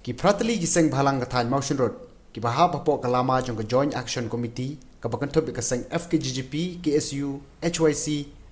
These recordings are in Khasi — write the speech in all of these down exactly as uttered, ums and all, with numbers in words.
Ki phra tylli ki seng bhalang ka thaiñ Mawshynrut, kiba hap hapoh ka lama jong ka Joint Action Committee, kaba kynthup ïa ka seng F K J G P, K S U, H Y C,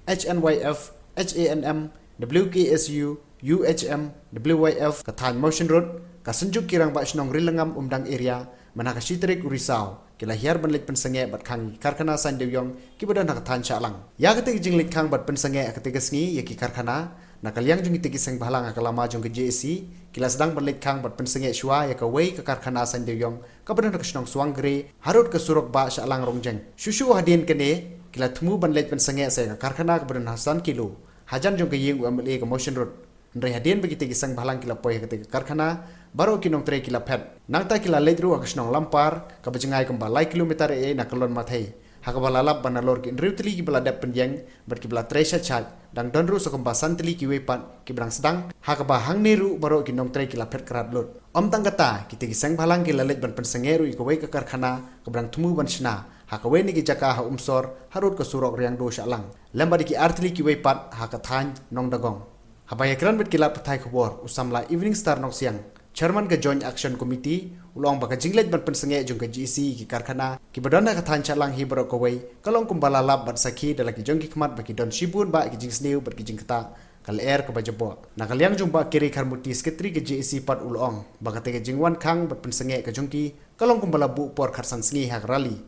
H N Y F, H A N M, W K S U, U H M, W Y F, ka thaiñ Mawshynrut, ka Synjuk ki Rangbah Shnong Rilangam Umdang Area, mynha ka shi tarik u Risaw, ki la hiar ban leit pynsangeh bad khang ïa ki karkhana saiñ dewïong kiba don ha ka thaiñ Shahlang. Ïa kata ka jingleit khang bad pynsangeh ha kata ka sngi ïa ki karkhana, na ka liang jong kita ki seng bhalang ha ka lama jong ka J A C, ki la sdang ban leit khang bad pynsangeh shuwa ïa kawei ka karkhana saiñ dewïong kaba don ha ka shnong Suangre, harud ka surok bah Shahlang Rongjeng. Shuh shuh hadien kane, ki la thmu ban leit pynsangeh sa ïa ka karkhana kaba don ha san kilo hajan jong ka ïing u M L A ka Mawshynrut. Hynrei hadien ba kita ki seng bhalang ki la poi ha kata ka karkhana, baroh ki nongtrei ki la phet. Nangta ki la leit ruh ha ka shnong Lampar, kaba jngai kumba lai kilometer eh na ka Lon Mathei. Ha kaba la lap ba nalor ki hynriew tylli kiba la dep pynïeng, bad kiba la trei shait shait, dang don ruh sa kumba san tylli kiwei pat kiba dang sdang, ha kaba hangne ruh baroh ki nongtrei ki la phet krad lut. Ym tang kata, kita ki seng bhalang ki la leit ban pynsangeh ruh ïa kawei ka karkhana kaba dang thmu ban shna ha kawei na ki jaka ha Umsor, harud ka surok Riangdo Shahlang, lem bad ïa ki ar tylli kiwei pat ha ka thaiñ Nongdagong. Haba ïakren bad ki lad pathai khubor, u samla Evening Star Nongsiang, Chairman ka Joint Action Committee, u la ong ba ka jingleit ban pynsangeh jong ka J A C ïa ki karkhana kiba don ha ka thaiñ Shahlang hi baroh kawei, ka long kumba la lap bad sakhi da la ki jong ki khmat ba ki don shibun bah ki jingsniew bad ki jingktah, ka lyer kaba jaboh. Na ka liang jong Bah Kiri Kharmuti, Secretary ka J A C pat, u la ong ba kata ka jingwan khang bad pynsangeh ka jong ki ka long kumba la buh por khatsan sngi ha ka rally,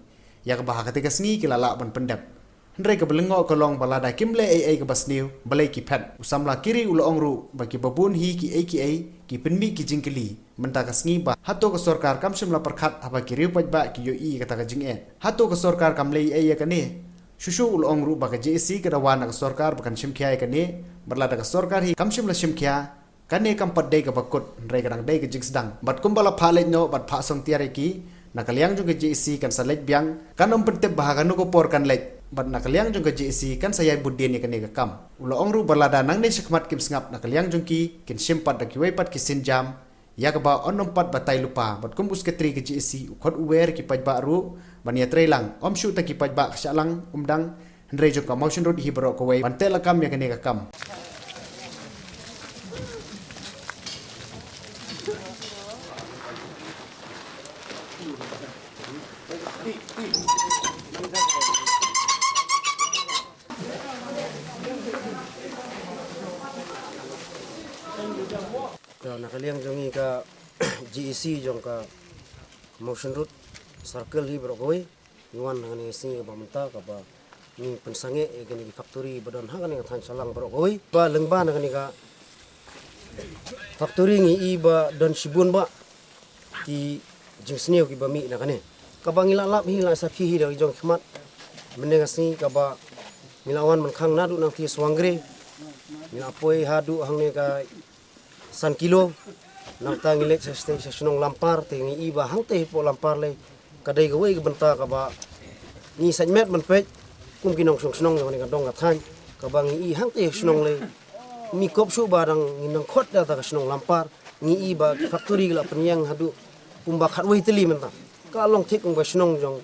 ïa kaba ha kata ka sngi ki la lah ban pyndep. Hynrei kaba lyngngoh ka long ba lada kim leh ei ei kaba sniew, balei ki phet? U samla Kiri u la ong ruh ba kiba bun hi kiei kiei ki pynmih ki jingkylli mynta ka sngi ba hato ka sorkar kam shym la pyrkhat haba ki riew paidbah ki ïohi ïa kata ka jingeh? Hato ka sorkar kam leh ei ei ïa kane? Shuh shuh u la ong ruh ba ka J A C ka dawa na ka sorkar ba kan shim khia ïa kane, bad lada ka sorkar hi kam shym la shim khia, kane kam pat dei kaba kut, hynrei ka dang dei ka jingsdang. Bad kumba la phah leit noh bad phah song tiar ïa ki, na ka liang jong ka J A C kan sa leit biang, kan ym pyntip ba ha kano ka por kan leit, bad na ka liang jong ka J A C kan sa ïai bud dien ïa kane ka kam. U la ong ruh ba lada nangne shakhmat kim sngap na ka liang jong ki, kin shim pat da kiwei pat ki sienjam, ïa kaba yn ym pat batai lypa, bad kum u Secretary ka J A C u khot u wer ïa ki paidbah ruh ban ïatrei lang, ym shuh ta ki paidbah ka Shahlang Umdang, hynrei jong ka Mawshynrut hi baroh kawei, ban teh lakam ïa kane ka kam. Ka, na ka liang jong ngi ka J A C jong ka Mawshynrut Circle hi baroh kawei, ngi wan ha kane ka sngi kaba mynta kaba ngi pynsangeh ïa kane ka factory ba don ha kane ka thaiñ Shahlang baroh kawei. Ba lyngba na kane ka factory ngi i ba don shibun bah ki jingsniew kiba mih na kane. Kaba ngi la lap hi, la sakhi hi da ki jong ki khmat. Mynne ka sngi kaba ngi la wan ban khang naduh nangta Suangre, ngi la poi haduh hangne ka san kilo. Nangta ngi leit sha shnong Lampar, te ngi i ba hangta hapoh Lampar lei ka dei kawei ka bynta kaba ngi sait met ban peit kum ki nongshong shnong jong kane ka dong ka thaiñ, kaba ngi i hangta ha shnong lei. Ngi kop shuh ba dang ngi nang khot da ta ka shnong Lampar, ngi i ba ki factory ki la pynïeng haduh kumba khatwei tylli mynta. Ka long thik kumba shnong jong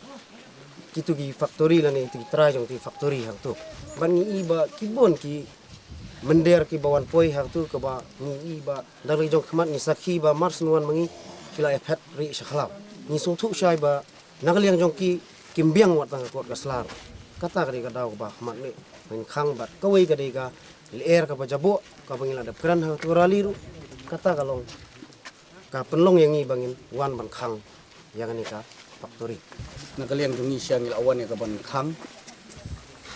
kitu ki factory lane kitu ki trai jong kitu ki factory hangtu. Ban ngi i ba ki bun ki mynder kiba wan poi hangtu, kaba ngi i ba da la ki jong khmat ngi sakhi ba mar shen wan ma ngi ki la ïa phet rieh sha khlaw. Ngi sngewthuh shai ba na ka liang jong ki kim biang wat tang ka kot ka sla. Kata ka dei ka daw kaba khmat ne, ngin khang bad kawei ka dei ka lyer kaba jaboh kaba ngi la dep kren ha katu ka rally ruh. Kata ka long ka pynlong ïa ngi ba ngin wan ban khang ïa kane ka factory. Na ka liang jong ngi sha ngi la wan ïa ka ban khang.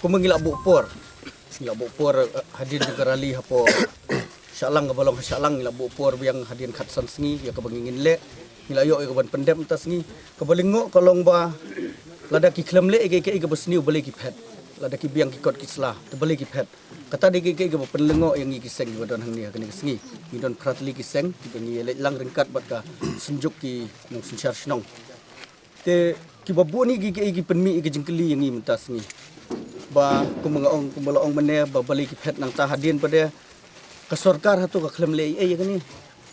Kumba ngi la buh por, ngi la buh por, eh, hadien jong ka rally hapoh Shahlang, kaba long ha Shahlang, ngi la buh por biang hadien khatsan sngi ïa kaba ngi ngin leh. Ngi la ïoh ïa ka ban pyndep mynta sngi. Kaba lyngngoh ka long ba lada ki khlem leh ïa kaei kaei kaba sniew, balei ki phet? Lada ki biang ki kot ki sla, te balei ki phet? Kata dei kaei kaei kaba pynlyngngoh ïa ngi ki seng kiba don hangne ha kane ka sngi. Ngi don phra tylli ki seng kiba ngi leit lang ryngkat bad ka Synjuk ki nongsynshar shnong. Te kiba bun hi kiei kiei ki pynmih ïa ka jingkylli ïa ngi mynta sngi. Ba kumba nga ong, kumba la ong mynne, ba balei ki phet nangta hadien pat de. Ka sorkar hato ka khlem leh ei ei ïa kane?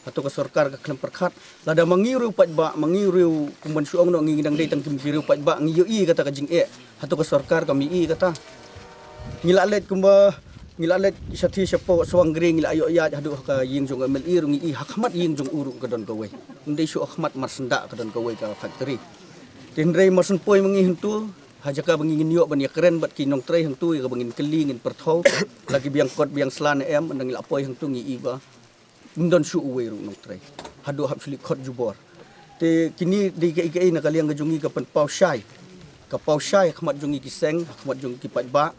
Hato ka sorkar ka khlem pyrkhat? Lada ma ngi u riew paidbah, ma ngi u riew, kumban shu ong noh, ngi dang dei tang ki riew paidbah, ngi ïohi kata ka jingeh. Hato ka sorkar kam ïohi kata? Ngi la leit kumba Ngi la leit shathie shapoh Suangri, ngi la ïoh ïaid haduh ha ka ïing jong u M L A ruh, ngi i ha khmat ïing jong u ruh ka don kawei. Ym dei shuh ha khmat, mar shen da ka don kawei ka factory. Te hynrei mar shen poi ma ngi hangto, ha jaka ba ngi ngin ïoh ban ïakren bad ki nongtrei hangto, ïa kaba ngin kylli, ngin pyrthaw, la ki biang kot biang sla ne em, ynda ngi la poi hangto ngi i ba ym don shuh uwei ruh nongtrei haduh hap shu leit khot jubor. Te kine dei kiei kiei na ka liang ka jong ngi ka pynpaw shai, ka paw shai ha khmat jong ngi ki seng, ha khmat jong ngi ki paidbah,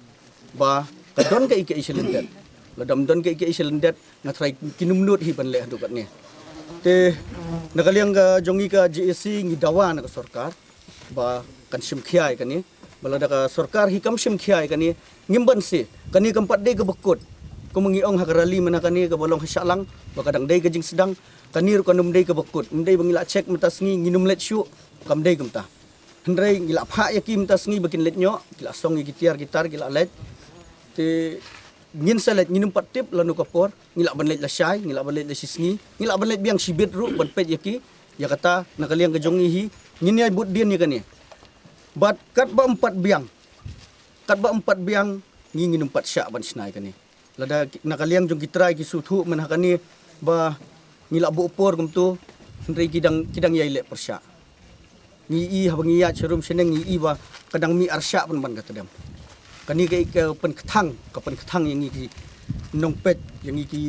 ba ka don kiei kiei sha lyndet. Lada ym don kiei kiei sha lyndet, nga tharai kin ym nud hi ban leh haduh katne. Te na ka liang ka jong ngi ka J A C ngi dawa na ka sorkar ba kan shim khia ïa kane. Ba lada ka sorkar hi kam shim khia ïa kane, ngim banse, kane kam pat dei kaba kut. Kum ngi ong ha ka rally mynta kane kaba long ha Shillong, ba ka dang dei ka jingsdang, kane ruh kan ym dei kaba kut. Ym dei ba ngi la check mynta sngi, ngin ym leit shuh, kam dei kumta. Hynrei ngi la phah ïa ki mynta sngi ba kin leit noh, ki la song ïa ki tiar ki tar, ki la leit. Te ngin sa leit, ngin ym pat tip lano ka por, ngi lah ban leit lashai, ngi lah ban leit lashisngi, ngi lah ban leit biang shibit ruh ban peit ïa ki. Ïa kata na ka liang ka jong ngi hi, ngin ïai bud dien ïa kane. Bad katba ym pat biang, katba ym pat biang, ngi ngin ym pat shah ban shna ïa kane. Lada ki, na ka liang jong ki trai ki sngewthuh mynta ha kane ba ngi lah buh por kumto, hynrei ki dang, ki dang ïai leh pyrshah. Ngi i haba ngi ïaid sharum shaneng ngi i ba ka dang mih arshah pynban ka tdem. Kane ka, ka pynkthang, ka pynkthang ïa ngi ki nongpeit, ïa ngi ki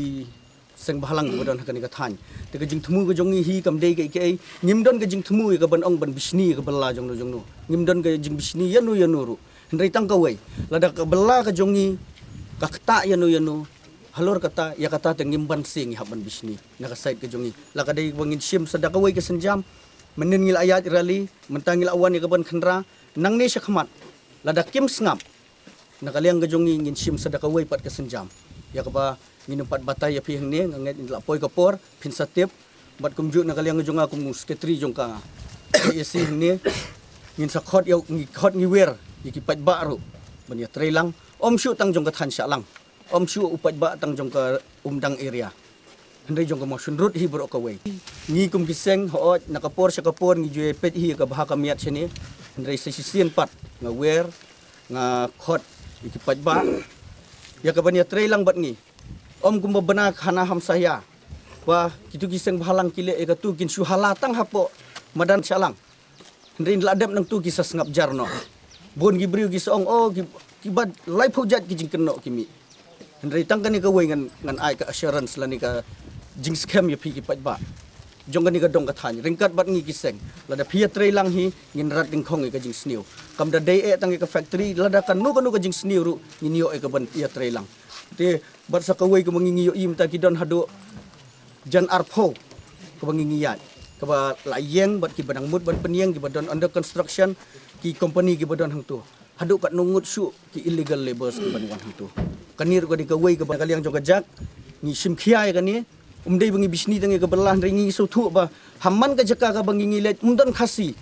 seng bhalang kiba don ha kane ka thaiñ. Te ka jingthmu ka jong ngi hi kam dei kiei kiei, ngim don ka jingthmu ïa ka ban ong ban bishni ïa ka bylla jongno jongno. Ngim don ka jingbishni ïano ïano ruh. Hynrei tang kawei, lada ka bylla ka jong ngi ka ktah ïano ïano, halor kata, ïa kata te ngim banse ngi hap ban bishni na ka side ka jong ngi. La ka dei ba ngin shim sa da kawei ka sienjam. Mynnin ngi la ïaid rally, mynta ngi la wan ïa ka ban khynra, nangne shakhmat, lada kim sngap, na ka liang ka jong ngi ngin shim sa da kawei pat ka sienjam. Ïa kaba ngin ym pat batai ïa phi hangne, nga ngeit ngi la poi ka por, phin sa tip. Bad kumjuh na ka liang ka jong nga kum u secretary jong ka J A C hangne, ngin sa khot ïa, ngi khot ngi wer ïa ki paidbah ruh ban ïatreilang. Ym shuh tang jong ka thaiñ Shillong, ym shuh u paidbah tang jong ka Umdang area, hynrei jong ka Mawshynrut hi baroh kawei. Ngi kum ki seng, hooid, na ka por sha ka por ngi ju ïa peit hi ïa ka bha ka miat shane. Hynrei sa shisien pat nga wer, nga khot ïa ki paidbah ïa ka ban ïatreilang bad ngi. Ym kumba bna khana hamsaya ba kitu ki seng bhalang ki leh ïa katu, kin shu hala tang hapoh madan Shillong. Hynrei la dep nangtu ki sa sngap jar noh. Bun ki briew ki sa ong, oh, ki, kiba laiphew jait ki jingkynnoh ki mih. Hynrei tang kane kawei ngan, ngan ai ka assurance lane ka jingskhem ïa phi ki paidbah jong kane ka dong ka thaiñ, ryngkat bad ngi ki seng. Lada phi ïatreilang hi, ngin rat dyngkhong ïa ka jingsniew. Kam da dei eh tang ïa ka factory, lada kano kano ka jingsniew ruh ngin ïoh ïa ka ban ïatreilang. Te bad sa kawei kaba ngi ngi ïohi mynta ki don haduh jan arphew kaba ngi ngi ïaid, kaba la ïeng bad kiba dang mut ban pynïeng, kiba don under construction, ki company kiba don hangto. Haduh katno ngut shuh ki illegal labours kiban wan hangto. Kane ruh ka dei kawei kaba ka liang jong ka jak ngi shim khia ïa kane. Ym dei ba ngi bishni tang ïa ka bylla, hynrei ngi sngewthuh ba ha man ka jaka kaba ngi ngi leit ym don Khasi.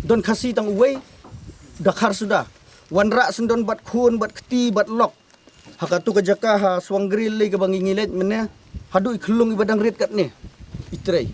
Don Khasi tang uwei, Dkhar suda. Wanrah sngewdon bad khun bad kti bad lok. Ha katu ka jaka ha Suangri lei kaba ngi ngi leit mynne, haduh i khyllung iba dang rit katne i trei.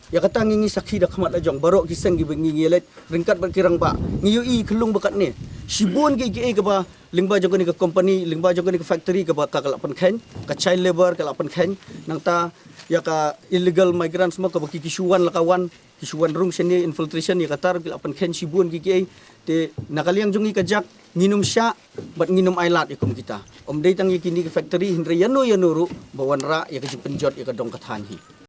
Ïa kata ngi ngi sakhi da khmat la jong baroh ki seng kiba ngi ngi leit ryngkat bad ki rangbah. Ngi ïohi i khyllung ba katne. Shibun kiei kiei kaba lyngba jong kane ka company, lyngba jong kane ka factory kaba ka, ka la pynkheiñ, ka child labour ka la pynkheiñ. Nangta ïa ka illegal migrants mo kaba ki, ki shu wan la ka wan, ki shu wan rung shane, infiltration, ïa kata ruh ki la pynkheiñ shibun kiei kiei. Te na ka liang jong ngi ka jak ngin ym shah bad ngin ym ailad ïa kum kita. Ym dei tang ïa kine ki factory, hynrei ïano ïano ruh ba wanrah ïa ka jingpynjot ïa ka dong ka thaiñ hi.